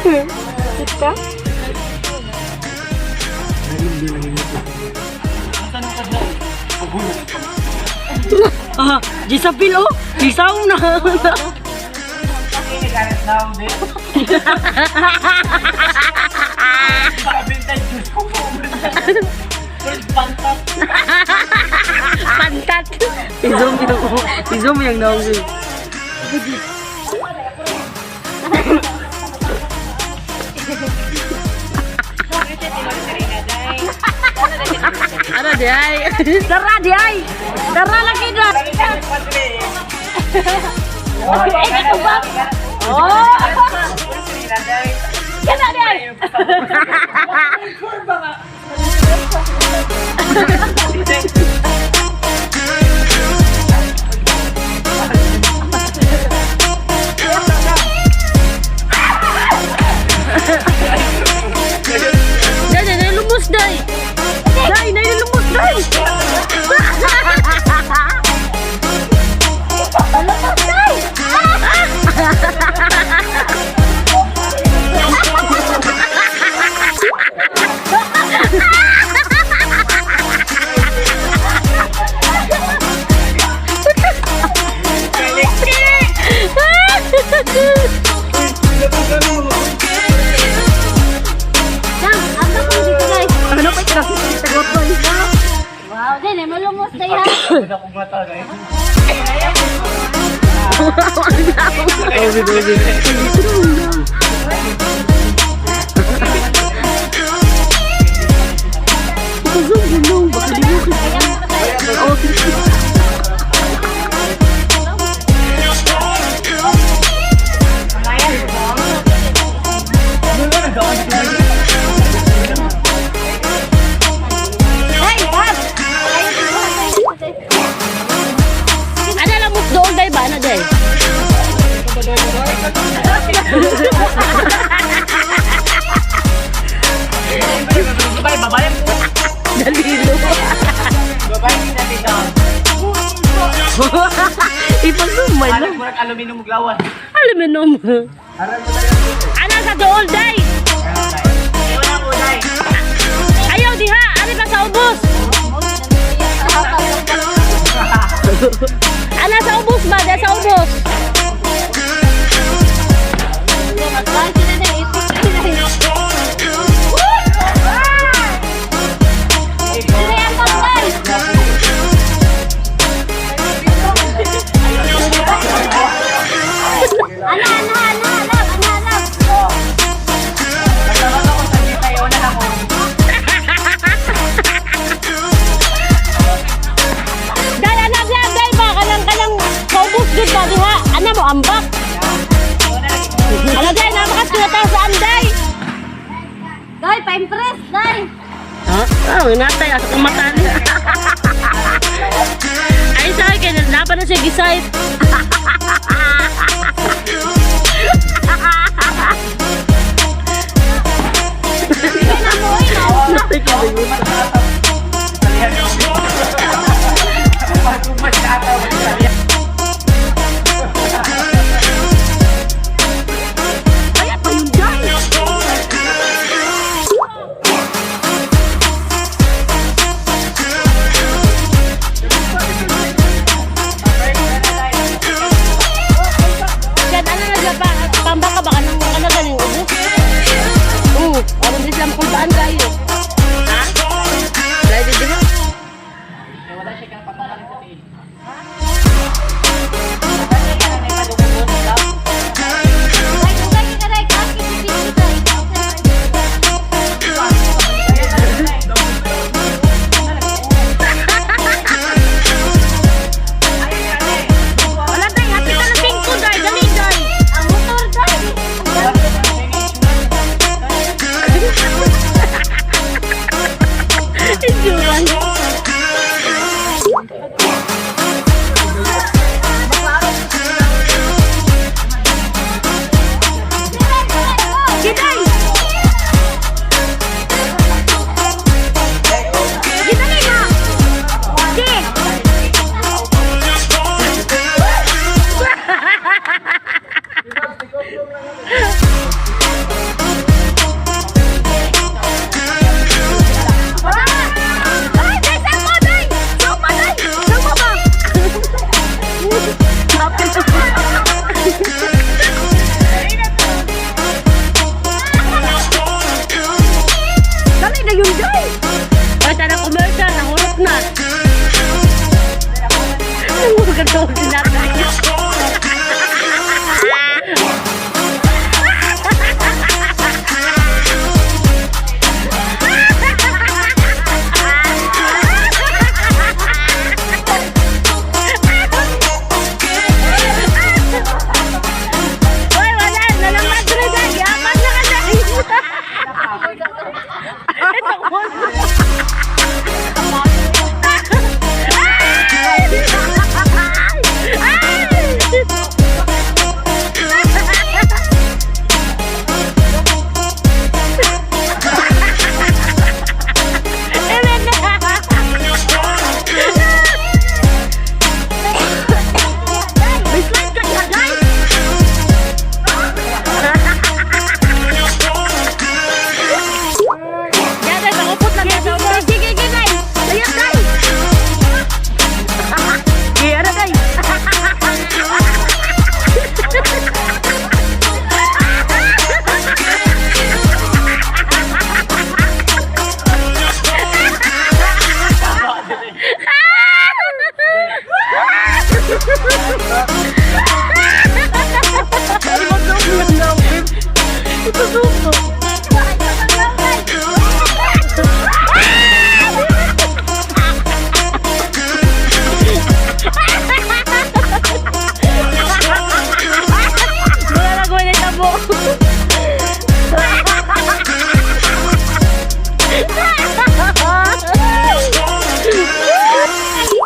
Kita? Ah, Jisabel oh. Gisaw na. Pantat. I-zoom yung, i-zoom yung naong. Ano di ay? Tara di ay. Tara lagi na. Oh. Kana di ay. Day, day, day, lumos day. Day, day, lumos day. Lumos, day! Dang, asa ko dito, guys? Ano pa ito? Sagot ko. Wow, day, nay, malumos, day, ha? Oh, baby. Ipa-zoom mo, baka di mo. Oh. Hey, Bob! Ano lang mo doon day ba? Ano day? Babae, babae. Dalilo. Babae, hindi natin ito. Ipa-zoom man Alam lang. mo, aluminum glawan. Aluminum. Ano sa dool day? Wala ko, day. Ayaw diha, ari pa sa ubos. Ana sa ubos ba? Diha sa ubos. Ana, ana, ana, love, ana, love. Nagtaman ako sa gitna, iwan na ako. Day ana diha day ba kanang kanang sa ubos jud ba diha? Ana mo ambak. Ana day na makas kinataw sa anday. Day, pa-impress, day. Ha? Ah, natay asa kong mata niya. Ay sa akin, laban na siya gisayt. Sige na mo, oy, na. Natay ka ba yun? Pag-umas na ata, wala. Kaya pa yun day. Yan, ano na siya pa? Pamba ka ba? Kanang ano galing ubos? Oo, aron di sila makulbaan kayo. Ha? Dahil di ba? Wala siya kang patakalin sa tiil. Day, dugay ka, day. Kaki, pipi, day. Wala day, happy ka na singko day, dali day. Ang motor, day. Endurance.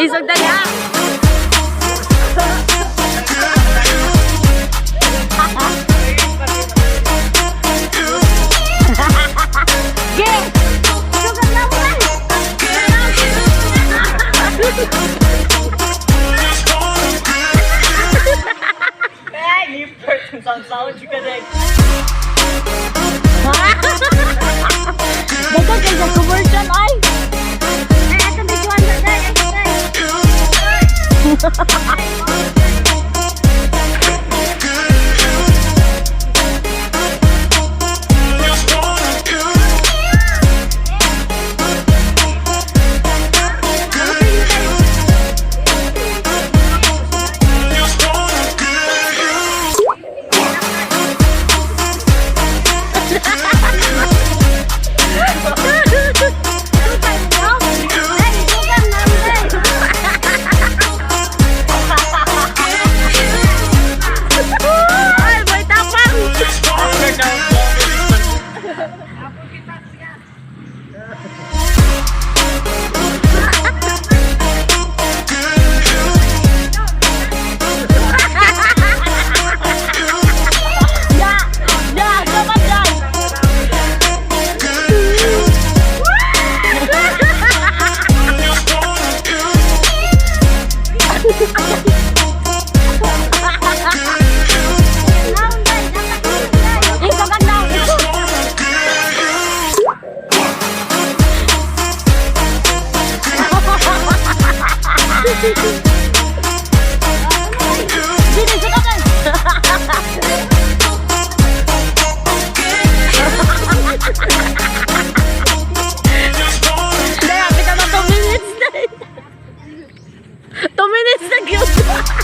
Isog dali ha. Ge! Sugar na mo na. Ay, lipper. Sound ka na. Daghang kay sa commercial ay. Ay, atong videoan na, day. Ay, day. Ay, sugar na mo, day. Ay, may tapang. After daw. Ya! Ya! Dapat dai. Naon, day. Dapat yun, day. Isog ang naon. Isog. Dili, sudakan. Dahil, hapit na 2 minutes na. 2 minutes na gyud.